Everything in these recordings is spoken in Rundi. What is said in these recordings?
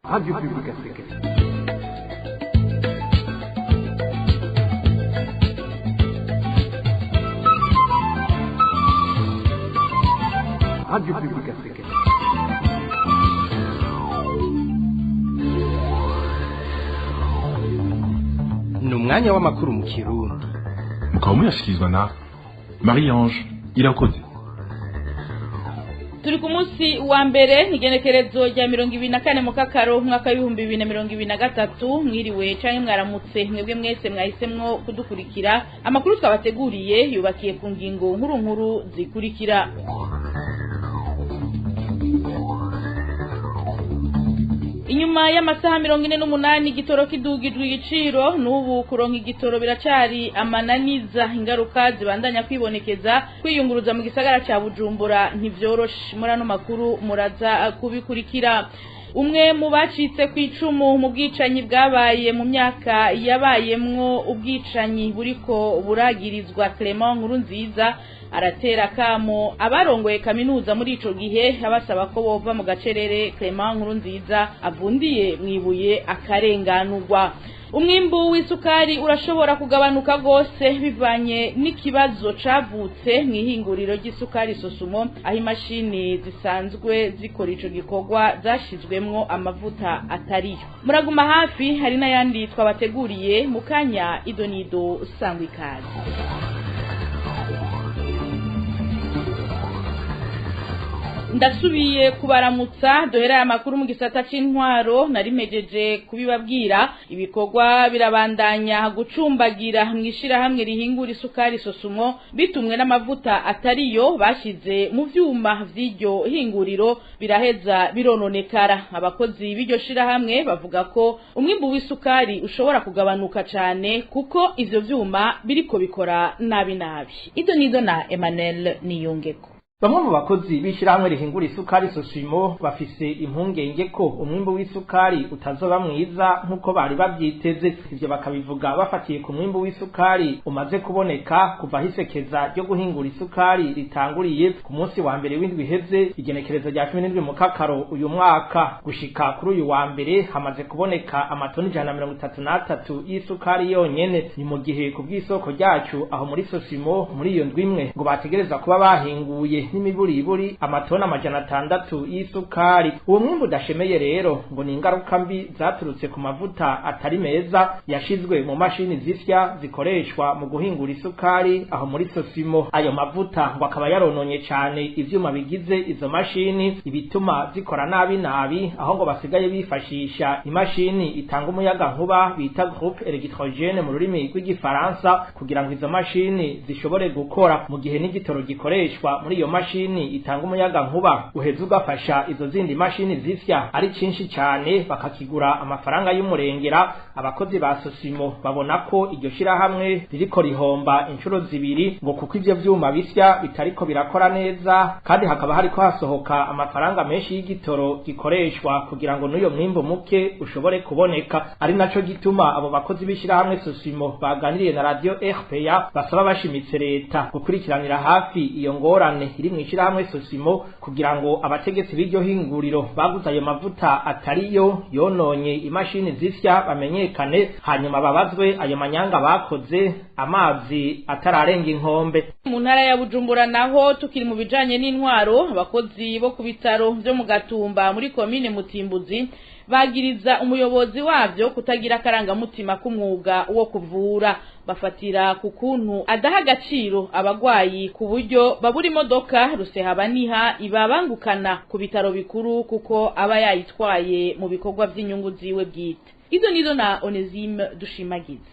Radio Publique Africaine. Radio Publique Africaine. Ni umwanya w'amakuru mu Kirundi. Mukaba muyashyikirizwa na Marie Ange Irakoze. Turi ku munsi wa mbere, igenekerezo rya 24 mu Kakaro, umwaka w'2023. Mwiriwe canke mwaramutse mwebwe mwese mwahisemwo kudukurikira. Amakuru twabateguriye yubakiye ku ngingo nkuru nkuru zikurikira: Inyuma y'amasaha 48 igitoro kidugijwe igiciro, n'ubu kuronka igitoro biracari amananiza. Ingaruka zibandanya kwibonekeza, kwiyunguruza mu gisagara ca Bujumbura ntivyoroshe. Muri ano makuru muraza kubikurikira. Umwe mu bacitse ku icumu mu bwicanyi bwabaye mu myaka yabayemwo ubwicanyi buriko buragirizwa Clement Nkurunziza aratera kamo abarongoye kaminuza muri ico gihe, abasaba ko bova mu gacerere Clement Nkurunziza avundiye mwibuye akarenganurwa. Umwimbu w'isukari urashobora kugabanuka gose bivanye n'ikibazo cavutse mw'ihinguriro ry'isukari Sosumo, aho imashini zisanzwe zikora ico gikorwa zashizwemwo amavuta atariyo. Muraguma hafi, hari n'ayandi twabateguriye mu kanya. Idonido, sangwa ikaze. Ndasubiye kubaramutsa. Duhera aya makuru mu gisata c'intwaro. Narimejeje kubibabwira, ibikorwa birabandanya gucumbagira mw'ishirahamwe rihingura isukari Sosumo, bitumwe n'amavuta atariyo bashize mu vyuma vy'iryo hinguriro, biraheza birononekara. Abakozi b'iryo shirahamwe bavuga ko umwimbu w'isukari ushobora kugabanuka cane kuko ivyo vyuma biriko bikora nabi nabi. Ido nido na Emmanuel Niyungeko. Bamwe mu bakozi b'ishirahamwe rihingura isukari Sosimo bafise impungenge ko umwimbu w'isukari utazoba mwiza nk'uko bari bavyiteze. Ivyo bakabivuga bafatiye ku mwimbu w'isukari umaze kuboneka kuva hisekeza ryo guhingura isukari ritanguriye ku munsi wa mbere w'indwi iheze, igenekerezo rya 17 mu Kakaro uyu mwaka. Gushika kuri uyu wa mbere hamaze kuboneka amatoni 133 y'isukari yonyene. Ni mu gihe ku bw'isoko ryacu aho muri Sosimo, muri iyo ndwi imwe ngo bategereza kuba bahinguye n'imiburiburi amatoni 600 y'isukari. Uwo mwimbu udashemeye rero ngo ni ingaruka mbi zaturutse ku mavuta atari meza yashizwe mu mashini zisya zikoreshwa mu guhingura isukari aho muri Sosimo. Ayo mavuta ngo akaba yarononye cane ivyuma bigize izo mashini, ibituma zikora nabi nabi, aho ngo basigaye bifashisha imashini itanga umuyaga nkuba bita groupe électrogène mu rurimi rw'igifaransa kugira ngo izo mashini zishobore gukora, mu gihe n'igitoro gikoreshwa muri iyo mashini itanga umuyaga nkuba uheza ugafasha izo zindi mashini zisya ari cinshi cane, bakakigura amafaranga y'umurengera. Abakozi ba Sosimo babona ko iryo shirahamwe ririko rihomba inshuro zibiri, ngo kuko ivyo vyuma bisya bitariko birakora neza, kandi hakaba hariko hasohoka amafaranga menshi y'igitoro gikoreshwa kugira ngo n'uyo mwimbu muke ushobore kuboneka. Ari naco gituma abo bakozi b'ishirahamwe Sosimo baganiriye na Radio RPA basaba bashimitse leta gukurikiranira hafi iyo ngorane iri mw'ishirahamwe Sosimo, kugira ngo abategetsi b'iryo hinguriro baguze ayo mavuta atariyo yononye imashini zisya bamenyekane, hanyuma babazwe ayo manyanga bakoze amazi atararenga inkombe. Mu ntara ya Bujumbura naho, tukiri mu bijanye n'intwaro, abakozi bo ku bitaro vyo mu Gatumba muri komine Mutimbuzi bagiriza umuyobozi wavyo kutagira akarangamutima k'umwuga wo kuvura. Bafatira ku kuntu adaha agaciro abagwayi, ku buryo babura imodoka rusehabaniha ibabangukana ku bitaro bikuru kuko aba yayitwaye mu bikorwa vy'inyungu ziwe bwite. Izo nizo na Onesime Dushimagize.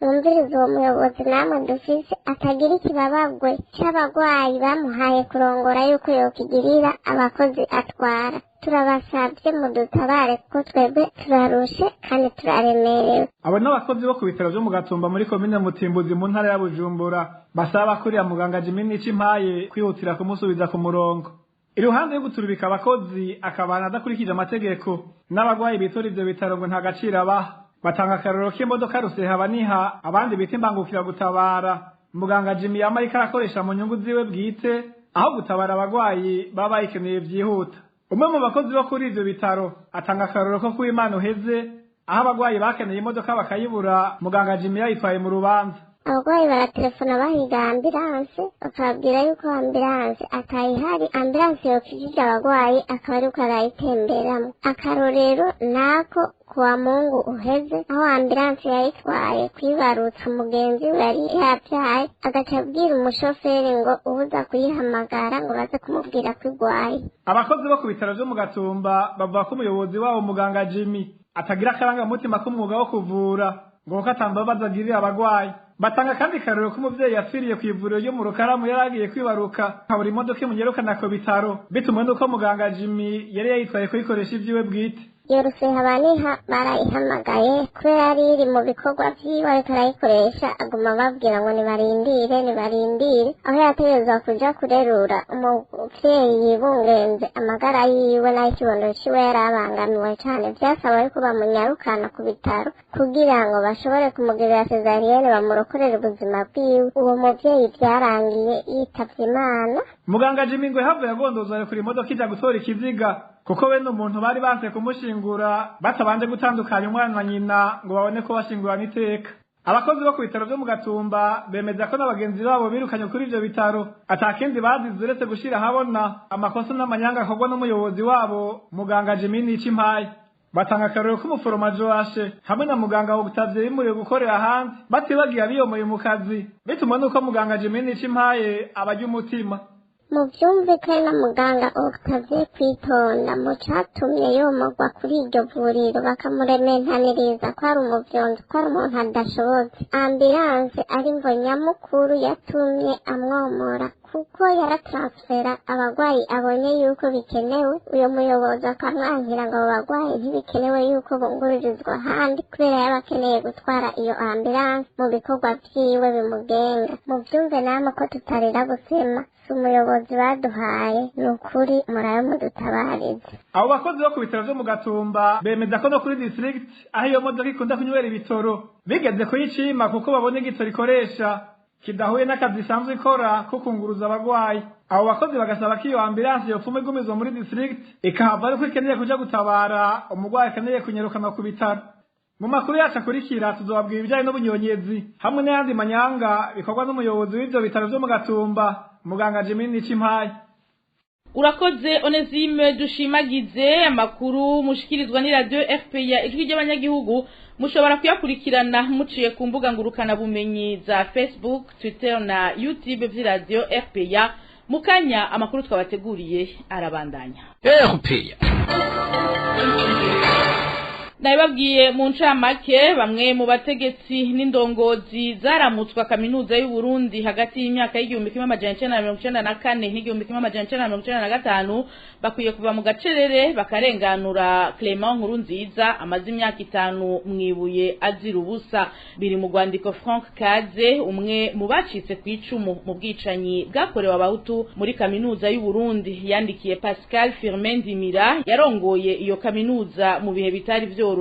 Mwumvirize uwo muyobozi namwe dufise atagira ikibabagwe c'abagwayi bamuhaye kurongora yuko yokigirira abakozi atwara. Turabasabye mudutabare kuko twebwe turarushe kandi turaremerewe. Abo n'abakozi bo ku bitaro vyo mu Gatumba muri komine Mutimbuzi mu ntara ya Bujumbura basaba kuriya muganga Jimmy Nicimpaye kwihutira kumusubiza ku murongo. Iruhande yo guturubika abakozi akabana adakurikije amategeko, n'abagwayi bitura ivyo bitaro ngo nta gaciro abaha. Batanga akarorero k'imodoka rusehabaniha abandi bita imbangukira gutabara muganga Jimmy yama ariko arakoresha mu nyungu ziwe bwite aho gutabara abagwayi baba bayikeneye vyihuta. Umwe mu bakozi bo kuri ivyo bitaro atanga akarorero ko kuba Imana uheze, aho abagwayi bakeneye imodoka bakayibura, muganga Jimmy yayitwaye mu rubanza. Abarwayi baratelefona bahiga ambulance, bakababwira yuko ambulance atayihari, ambulance yokijije abarwayi akaba ariko arayitemberamo. Akarorero nako kuwa Mungu uheze, aho ambulance yayitwaye kwibarutsa mugenzi we yari yabyaye, agaca abwira umushoferi ngo ubuza kuyihamagara ngo baze kumubwira ko igwaye. Abakozi bo ku bitaro vyo mu Gatumba bavuga ko umuyobozi wabo muganga Jimmy atagira akarangamutima k'umwuga wo kuvura, ngo kuko atambabazi agirira abagwayi. Batanga kandi karero ko umuvyeyi yapfiriye ku ivuriro ryo mu Rukaramu yari agiye kwibaruka, habura imodoka imunyarukana ku bitaro, bitumwe n'uko muganga Jimmy yari yayitwaye kuyikoresha ivyiwe bwite. Iyo rusehabaniha barayihamagaye kubera yari iri mu bikorwa vyiwe ariko arayikoresha, aguma ababwira ngo nibarindire nibarindire, aho yategerezwa kuja kurerura umuvyeyi yibungenze amagara yiwe n'ay'ikibondo ciwe yari abangamiwe cane. Vyasaba yuko bamunyarukana ku bitaro kugira ngo bashobore kumugirira cesarienne bamurokorere ubuzima bwiwe. Uwo muvyeyi vyarangiye yitavye Imana. Muganga Jimmy ngo yahavuye agondozwa arekura imodoka ija gutora ikiziga, kuko bene umuntu bari banse kumushingura batabanje gutandukanya umwana na nyina ngo babone ko bashingurana iteka. Abakozi bo ku bitaro vyo mu Gatumba bemeza ko n'abagenzi babo birukanye kuri ivyo bitaro atakindi bazize uretse gushira ahabona amakosa n'amanyanga akorwa n'umuyobozi wabo muganga Jimmy Nicimpaye. Batanga akarorero k'umuforoma Joashe hamwe na muganga Octavie bimuriwe gukorera hanze, batibagiye abiyomoye mu kazi, bituma nuko muganga Jimmy Nicimpaye abarya umutima. Muvyumvikane na muganga Octavie kwitonda mu catumye yomogwa kuri iryo vuriro, bakamurementaniriza ko ari umuvyonzi, ko ari umuntu adashobotse. Ambulance ari mvo nyamukuru yatumye amwomora, kuko yaratransfera abagwayi abonye yuko bikenewe, uyo muyobozi akamwankira ngo abo bagwayi ntibikenewe yuko bungururizwa ahandi, kubera yaba akeneye gutwara iyo ambulance mu bikorwa vyiwe bimugenga. Muvyumve namwe ko tutarira gusema, si umuyobozi baduhaye, ni ukuri murabe mudutabarize. Abo bakozi bo ku bitaro vyo mu Gatumba bemeza ko no kuri district aho iyo modoka ikunda kunywera ibitoro bigeze kuyicima, kuko babona igitoro ikoresha kidahuye n'akazi isanzwe ikora ko kunguruza abagwayi. Abo bakozi bagasaba ko iyo ambulance yopfuma igumizwa muri district, ikahava ariko ikeneye kuja gutabara umugwayi akeneye kunyarukanwa ku bitaro. Mu makuru yacu akurikira tuzobabwira ibijanye n'ubunyonyezi hamwe n'ayandi manyanga bikorwa n'umuyobozi w'ivyo bitaro vyo mu Gatumba muganga Jimmy Nicimpaye. Urakoze Onesime dushimagize. Amakuru mushikirizwa ni radio RPA ijwi ry'abanyagihugu, mushobora kuyakurikirana muciye ku mbuga ngurukana bumenyi za Facebook, Twitter na YouTube vya radio RPA. Mukanya amakuru twabateguriye arabandanya. RPA. Nabibabwiye mu ncamake, bamwe mu bategetsi n'indongozi zaramutswa kaminuza y'u Burundi hagati y'imyaka y'1994 n'1995 bakwiye kuva mu gacerere bakarenganura Clement Nkurunziza amaze imyaka 5 mwibuye azira ubusa. Biri mu rwandiko Frank Kaze, umwe mu bacitse ku icumu mu bwicanyi bwakorewe abahutu muri kaminuza y'u Burundi, yandikiye Pascal Firmin Ndimira yarongoye iyo kaminuza mu bihe bitari vyo.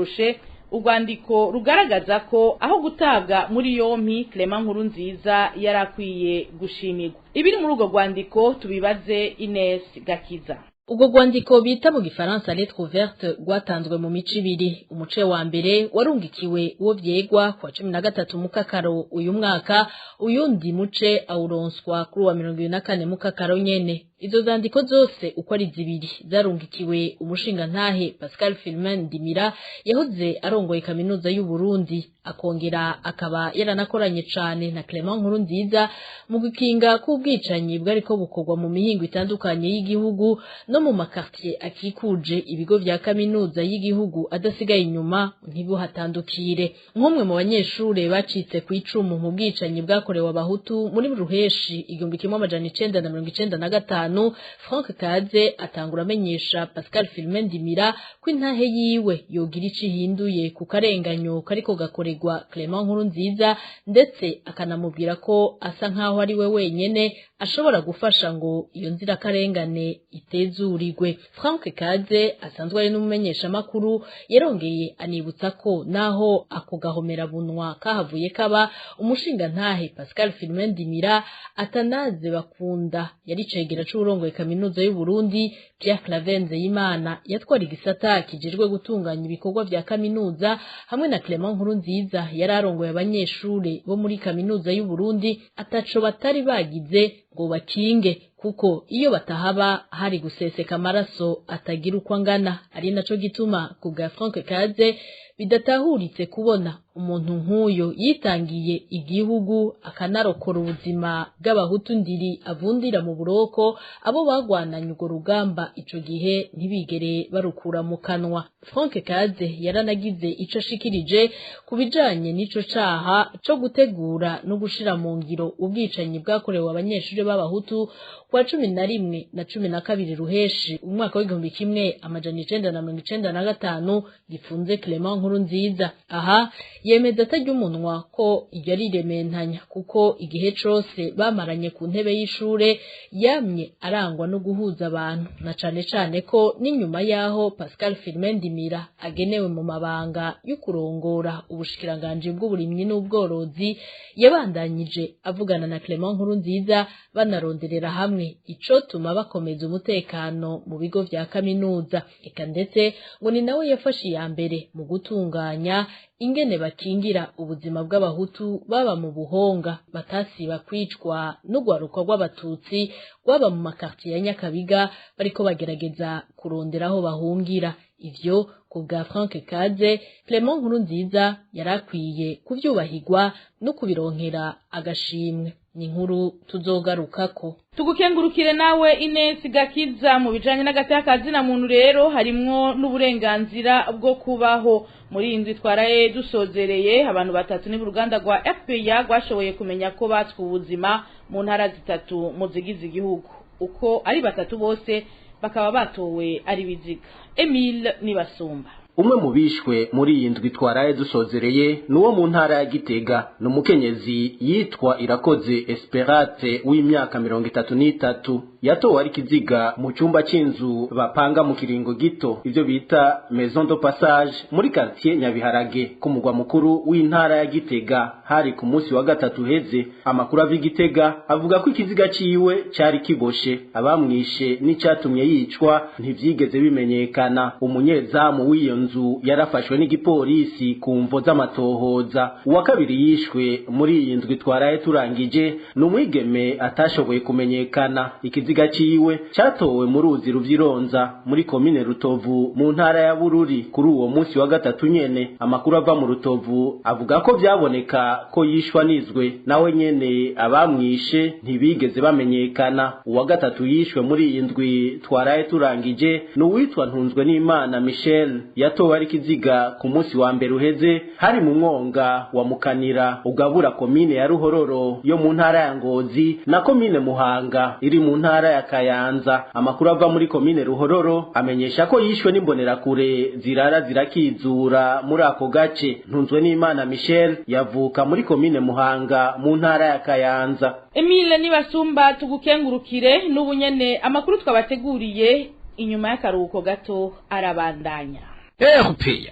Urwandiko rugaragaza ko aho gutabwa muri yompi Clement Nkurunziza yarakwiye gushimirwa. Ibiri muri urwo rwandiko tubibaze Ines Gakiza. Ubwo rwandiko bita mu gifaransa lettre ouverte rwatanzwe mu mico ibiri. Umuce wa mbere warungikiwe uwo vyegwa kwa 13 mukakaro uyu mwaka, uyundi muce awuronswa kuri wa 24 mukakaro nyene. Izo zandiko zose uko ari zibiri zarungikiwe umushinga ntahe Pascal Firmin Ndimira yahoze arongoye kaminuza y'u Burundi, akongera akaba yaranakoranye cane na Clement Nkurunziza mu gukinga k'ubwicanyi bwariko bukorwa mu mihingo itandukanye y'igihugu no mu makartier akikuje ibigo vya kaminuza y'igihugu adasigaye inyuma ntibuhatandukire. Nk'umwe mu banyeshure bacitse ku icumu mu bwicanyi bwakorewe abahutu muri Ruheshi 1995, Frank Kaze atangura amenyesha Pascal Firmin Ndimira ko intahe yiwe yogira ico ihinduye ku karenganyo kariko gakorerwa Clement Nkurunziza, ndetse akanamubwira ko asa nkaho ari we wenyene ashobora gufasha ngo iyo nzirakarengane itezurirwe. Frank Kaze asanzwe ari n'umumenyesha makuru yarongeye anibutsa ko naho ako gahomera bunwa kahavuye kaba umushinga ntahe Pascal Firmin Ndimira atanaze bakunda yari cegera c'urongoye kaminuza y'u Burundi, Pierre Claver Nzeyimana yatwara igisata kijejwe gutunganya ibikorwa vya kaminuza, hamwe na Clement Nkurunziza yari arongoye abanyeshure bo muri kaminuza y'u Burundi ataco batari bagize ngo bakinge, kuko iyo batahaba hari guseseka amaraso atagira uko angana. Ari naco gituma ku bwa Frank Kaze bidatahuritse kubona umuntu nk'uyo yitangiye igihugu akanarokora ubuzima bw'abahutu ndiri avundira mu buroko, abo bagwananye urwo rugamba ico gihe ntibigere barukura mu kanwa. Frank Kaze yaranagize ico ashikirije ku bijanye n'ico caha co gutegura no gushira mu ngiro ubwicanyi bwakorewe abanyeshuri b'abahutu kwa 11 na 12 Ruheshi umwaka w'1995 gifunze Clement Nkurunziza. Aha yemeza atarya umunwa ko iryo ari irementanya, kuko igihe cose bamaranye ku ntebe y'ishure yamye arangwa no guhuza abantu, na cane cane ko n'inyuma yaho Pascal Firmin Ndimira agenewe mu mabanga yo kurongora ubushikiranganji bw'uburimyi n'ubworozi, yabandanyije avugana na Clement Nkurunziza banaronderera hamwe icotuma bakomeza umutekano mu bigo vya kaminuza. Eka ndetse ngo ni nawe yafashe iya mbere mu gutunganya ingene bakingira ubuzima bw'abahutu baba mu buhonga batasiba kwicwa n'ugwaruka rw'abatutsi rwaba mu makartier ya Nyakabiga bariko bagerageza kurondera aho bahungira. Ivyo ku bwa Frank Kaze, Clement Nkurunziza yarakwiye kuvyubahirwa no kubironkera agashimwe. Ni inkuru tuzogarukako. Tugukengurukire nawe Ines Gakiza. Mu bijanye n'agateka na muntu rero harimwo n'uburenganzira bwo kubaho. Muri iyi ndwi twaraye dusozereye abantu batatu ni uruganda rwa FPA rwashoboye kumenya ko batswe ubuzima mu ntara zitatu mu zigize igihugu, uko ari batatu bose bakaba batowe ari biziga. Emile Nibasumba. Umwe mu bishwe muri iyi ndwi twaraye dusozereye nuwo mu ntara ya Gitega, ni umukenyezi yitwa Irakoze Esperate w'imyaka 33, yatowe ari kiziga mu cyumba cy'inzu bapanga mu kiringo gito, ivyo bita maison de passage, muri quartier Nyabiharage ku mugwa mukuru w'intara ya Gitega. Hari ku munsi wa gatatu heze. Amakuru ava Gitega avuga ko ikiziga ciwe cari kiboshe, abamwishe n'icatumye yicwa ntivyigeze bimenyekana. Umunyezamu w'iyo nzu yarafashwe n'igipolisi ku mvo z'amatohoza. Uwa kabiri yishwe muri iyi ndwi twaraye turangije ni umwigeme atashoboye kumenyekana. Ikiziga ciwe catowe mu ruzi Ruvyironza muri komine Rutovu mu ntara ya Bururi kuri uwo munsi wa gatatu nyene. Amakuru ava mu Rutovu avuga ko vyaboneka ko yishwa nizwe, nawe nyene abamwishe ntibigeze bamenyekana. Uwa gatatu yishwe muri iyi ndwi twaraye turangije ni uwitwa Ntunzwe n'Imana Michel, yatowe ari kiziga ku munsi wa mbere uheze, hari mu mwonga wa Mukanira ugabura komine ya Ruhororo yo mu ntara ya Ngozi na komine Muhanga iri mu ntara ya Kayanza. Amakuru ava muri komine Ruhororo amenyesha ko yishwe n'imbonerakure zirara zirakizura muri ako gace. Ntunzwe n'Imana Michel yavuka muri komine Muhanga mu ntara ya Kayanza. Emile Nibasumba, tugukengurukire. N'ubunyene amakuru twabateguriye inyuma y'akaruhuko gato arabandanya. RPA.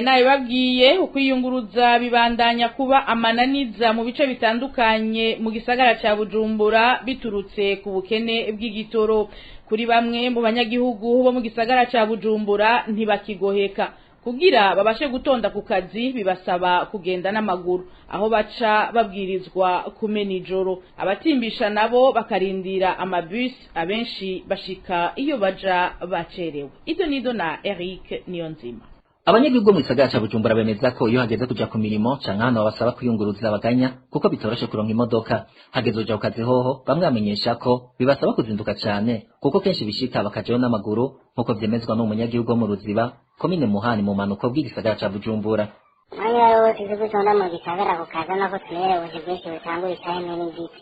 Naye babwiye ukwiyunguruza bibandanya kuba amananiza mu bice bitandukanye mu gisagara ca Bujumbura biturutse ku bukene bw'igitoro. Kuri bamwe mu banyagihugu bo mu gisagara ca Bujumbura ntibakigoheka kugira babashe gutonda ku kazi, bibasaba kugenda n'amaguru aho baca babwirizwa kumena ijoro. Abatimbisha nabo bakarindira amabus, abenshi bashika iyo baja bacerewe. Ido nido na Eric Niyonzima. Abanyagihugu mu gisagara ca Bujumbura bemeza ko iyo hageze kuja ku mirimo canke ahantu babasaba kwiyunguruza baganya, kuko bitoroshe kuronka imodoka. Hageze kuja ku kazi hoho, bamwe bamenyesha ko bibasaba kuzinduka cane, kuko kenshi bishika bakajayo n'amaguru, nk'uko vyemezwa n'umunyagihugu wo mu Ruziba, komine Muhani mu manuko bw'igisagara ca Bujumbura. Umwanya wose uzi gutonda mu gisagara ku kazi nako tumenyereye ubuzi bwinshi butangura isaha imwe n'igice,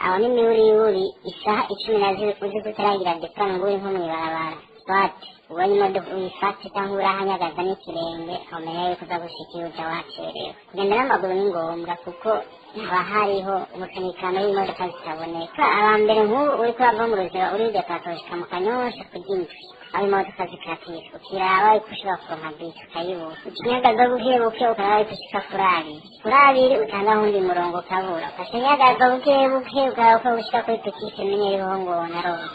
aho n'imiburiburi isaha 12 uzi kutaragira depara ngo uri nko mw'ibarabara. Swati ubonye imodoka uyifate cyangwa urahanyagaza n'ikirenge, umenya yuko uza gushika iyo uja wacerewe. Kugenda n'amaguru ni ngombwa kuko haba hariho umusunikano w'imodoka zitaboneka. Aba mbere nk'ubu uriko urava mu Ruziba uri depasa gushika mu Kanyosha kurya indwi, aho imodoka zikatira, ukiraba yuko ushobora kuronka bisi ukayibura, ukinyagaza buke buke ukaraba yuko ushika kuri abiri, kuri abiri utanga uwundi murongo ukabura, ukacinyagaza buke buke ukaraba ko ushika kuri petite menye iriho ngo naronka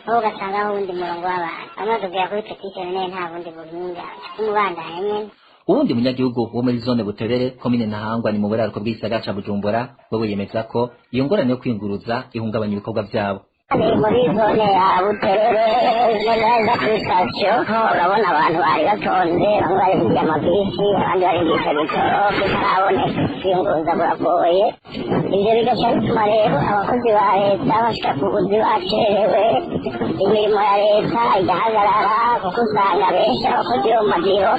aho, ugasanga aho uwundi murongo w'abantu bamaze kugera kuri petite menye, nta bundi buhinga umubandanya nyene. Uwundi munyagihugu wo muri zone Buterere, komine Ntahangwa, ni mu buraruko bw'igisagara ca Bujumbura, wewe yemeza ko iyo ngorane yo kwiyunguruza ihungabanya ibikorwa vyabo. Ni muri zone ya Buterere neza kuri sitasiyo, urabona abantu bari batonze, bamwe barindiriye amabisi, abandi barindiriye ibitoro bitaraboneka. Kwiyunguruza buragoye, ivyo bigaca bituma rero abakozi ba leta bashika ku buzi bacerewe, imirimo ya leta igahagarara, kuko usanga benshi abakozi bo mu mabiro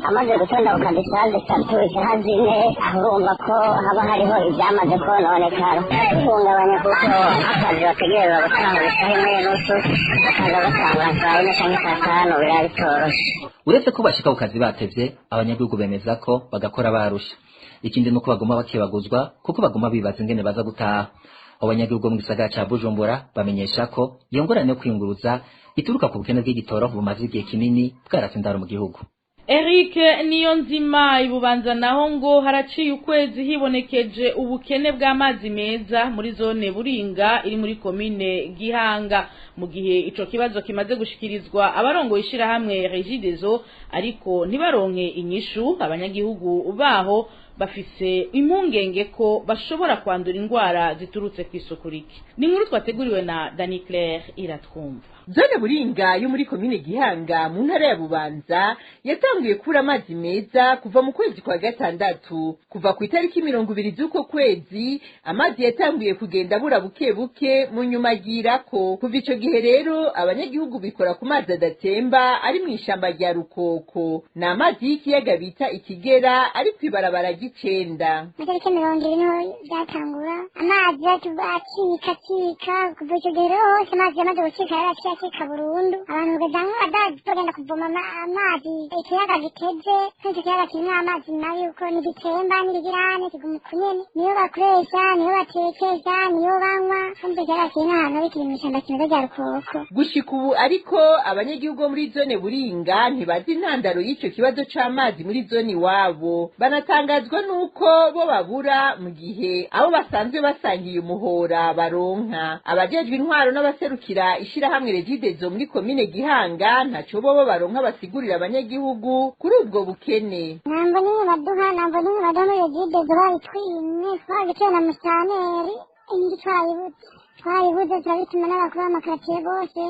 amaze gutonda ku kazi isaha 3, isaha 4, urumva ko haba hariho ivyamaze kononekara, bihungabanya kuko akazi bategerezwa gutangura isaha 1:30 bakaza batangura saa 4 canke saa 5, biraba bitoroshe. Uretse ko bashika ku kazi batevye, abanyagihugu bemeza ko bagakora barusha. Ikindi nuko baguma bakebaguzwa kuko baguma bibaza ingene baza gutaha. Abo banyagihugu mu gisagara ca Bujumbura bamenyesha ko iyo ngorane yo kwiyunguruza ituruka ku bukene bw'igitoro bumaze igihe kinini bwaratse indaro mu gihugu. Eric Niyonzima, ibubanza naho ngo haraciye ukwezi hibonekeje ubukene bw'amazi meza muri zone Buringa iri muri komine Gihanga, mu gihe ico kibazo kimaze gushikirizwa abarongo ishirahamwe Regideso ariko ntibaronke inyishu. Abanyagihugu baho bafise impungenge ko bashobora kwandura indwara ziturutse kw'isuku rike. Ni inkuru twateguriwe na Dani Claire Iratwumva. Zone Buringa yo muri komine Gihanga mu ntara ya Bubanza yatanguye kubura amazi meza kuva mu kwezi kwa gatandatu. Kuva ku itariki 20 z'uko kwezi amazi yatanguye kugenda abura buke buke, mu nyuma agirako. Kuva ico gihe rero abanyagihugu bikora ku mazi adatemba ari mu ishamba rya Rukoko, ni amazi y'ikiyaga bita Ikigera ari kw'ibarabara ry'icenda. Amatariki 20 niho byatangura amazi acika acika. Kuva ico gihe rero hose amazi yamaze gucika, yaraciye acika burundu, abantu bageza nk'abadazi bagenda kuvoma amazi ikiyaga giteze. Nk'icyo kiyaga kirimwo amazi mabi, uko ntigitemba n'ibigirane, kiguma uko nyene, niyo bakoresha, niyo batekesha, niyo banywa, kandi icyo kiyaga kiri n'ahantu hari kiri mw'ishamba kimeza rya Rukoko. Gushika ubu ariko abanyagihugu bo muri zone Buringa ntibazi intandaro y'ico kibazo c'amazi muri zone iwabo. Banatangazwa nuko bo babura mu gihe abo basanzwe basangiye umuhora baronka. Abajejwe intwaro n'abaserukira ishirahamwe Regideso muri komine Gihanga ntaco bobo baronka basigurira abanyagihugu kuri ubwo bukene. Ntabwo nimwe baduha, ntabwo nimwe baduha muri Regideso, babitwimye, twabiciye na musaneri, indi twayibuze, twayibuze, turabituma n'abakuru b'amakaratiye bose,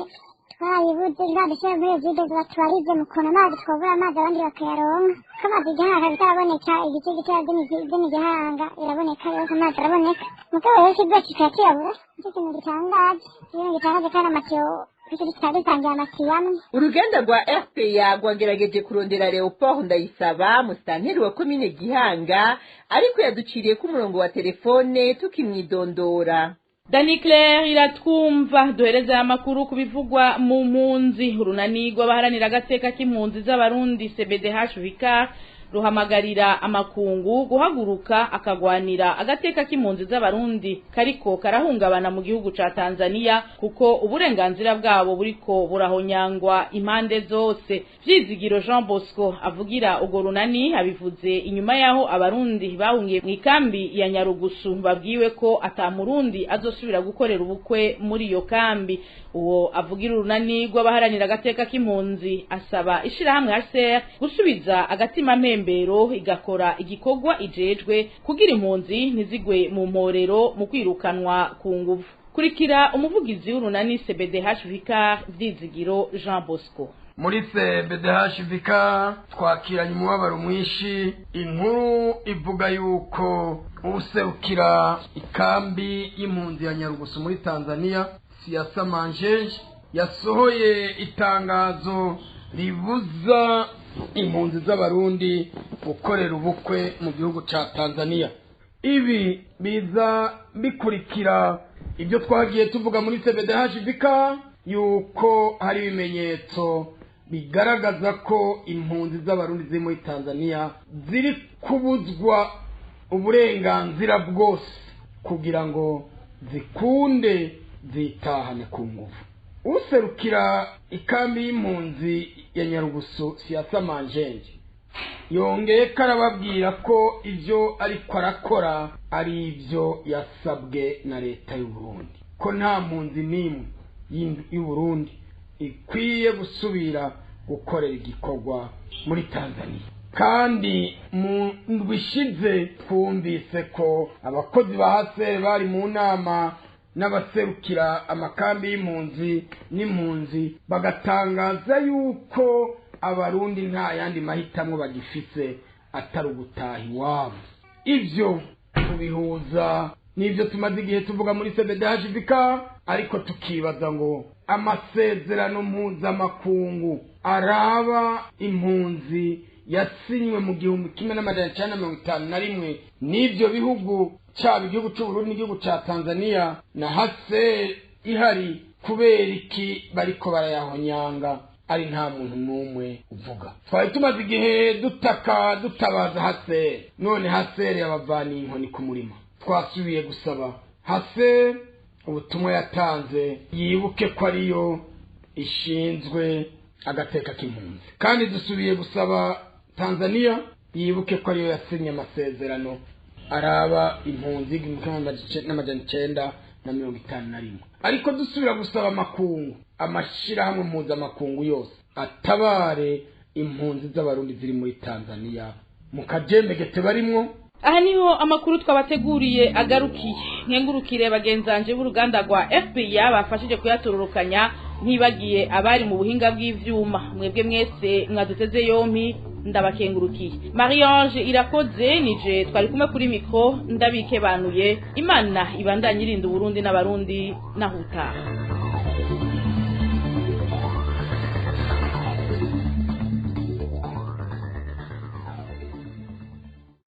twayibuze. Ntibadushyira muri Regideso batubarize mu kuntu amazi twobura amazi abandi bakayaronka, ko amazi Igihanga bitaraboneka, igice gitoya by'imigihanga iraboneka yose, amazi araboneka, mugabo rero ikigo kikaba kiyabura. Nicyo kintu gitangaje, ikintu gitangaje, kandi amatiyo Uruganda rwa RPA rwagerageje kurondera Leopold Ndayisaba, musitanteri wa komine Gihanga, ariko yaduciriye ku murongo wa telefone tukimwidondora. Dani Claire Iratwumva, duhereza amakuru ku bivugwa mu mpunzi. Urunani rw'abaharanira agateka k'impunzi z'Abarundi CBDH Vicar ruhamagarira amakungu guhaguruka akagwanira agateka k'impunzi z'Abarundi kariko karahungabana mu gihugu ca Tanzania, kuko uburenganzira bwabo buriko burahonyangwa impande zose. Vyizigiro Jean Bosco avugira ugo runani abivuze inyuma yaho Abarundi bahungiye mu ikambi ya Nyarugusu babwiwe ko ata Murundi azosubira gukorera ubukwe muri iyo kambi. Uwo avugira urunani rw'abaharanira agateka k'impunzi asaba ishirahamwe HCR gusubiza agatima mpembero igakora igikorwa ijejwe kugira impunzi ntizigwe mu mporero mu kwirukanwa ku nguvu. Kurikira umuvugizi w'urunani CBDH Vicar Vyizigiro Jean Bosco. Muri CBDH Vicar twakiranye umubabaro mwinshi inkuru ivuga yuko userukira ikambi y'impunzi ya Nyarugusu muri Tanzania, Siasa Manjeje, yasohoye itangazo ribuza impunzi z'Abarundi gukorera ubukwe mu gihugu ca Tanzania. Ibi biza bikurikira ibyo twagiye tuvuga muri CBDH Vicar yuko hari ibimenyetso bigaragaza ko impunzi z'abarundi ziri muri Tanzania ziri kubuzwa uburenganzira bwose kugira ngo zikunde zitahane ku ngufu. Userukira ikambi y'impunzi ya Nyarugusu Siasa Manjenje yongeye ko arababwira ko ibyo ariko arakora ari ibyo yasabwe na leta y'u Burundi, ko nta mpunzi n'imwe y'u Burundi ikwiye gusubira gukorera igikorwa muri Tanzania. Kandi mu ndwi ishize twumvise ko abakozi ba HCR bari mu nama n'abaserukira amakambi y'impunzi n'impunzi, bagatangaza yuko abarundi nta yandi mahitamwo bagifise atari ugutaha iwabo. Ivyo tubihuza n'ivyo tumaze igihe tuvuga muri CBDHVK, ariko tukibaza ngo amasezerano mpuzamakungu araba impunzi yasinywe mu 1951 n'ivyo bihugu, caba igihugu c'Uburundi n'igihugu ca Tanzania na HCR ihari, kubera iki bariko barayahonyanga ari nta muntu n'umwe uvuga? Twari tumaze igihe dutaka dutabaza HCR, none HCR yabavaniye inkoni ku murima. Twasubiye gusaba HCR ubutumwa yatanze yibuke ko ariyo ishinzwe agateka k'impunzi, kandi dusubiye gusaba Tanzania yibuke ko ariyo yasinye amasezerano araba impunzi 1951. Ariko dusubira gusaba amakungu, amashirahamwe mpuzamakungu yose atabare impunzi z'abarundi ziri muri Tanzania mu kajembegete barimwo. Aha niho amakuru twabateguriye agarukiye. Nkengurukire bagenzanje b'uruganda rwa FBI bafashije kuyatororokanya, ntibagiye abari mu buhinga bw'ivyuma. Mwebwe mwese mwaduteze yompi ndabakengurukiye. Marie-Ange Irakoze nije twari kumwe kuri mikro, ndabikebanuye. Imana ibandanye irinda Burundi n'abarundi nahutaha.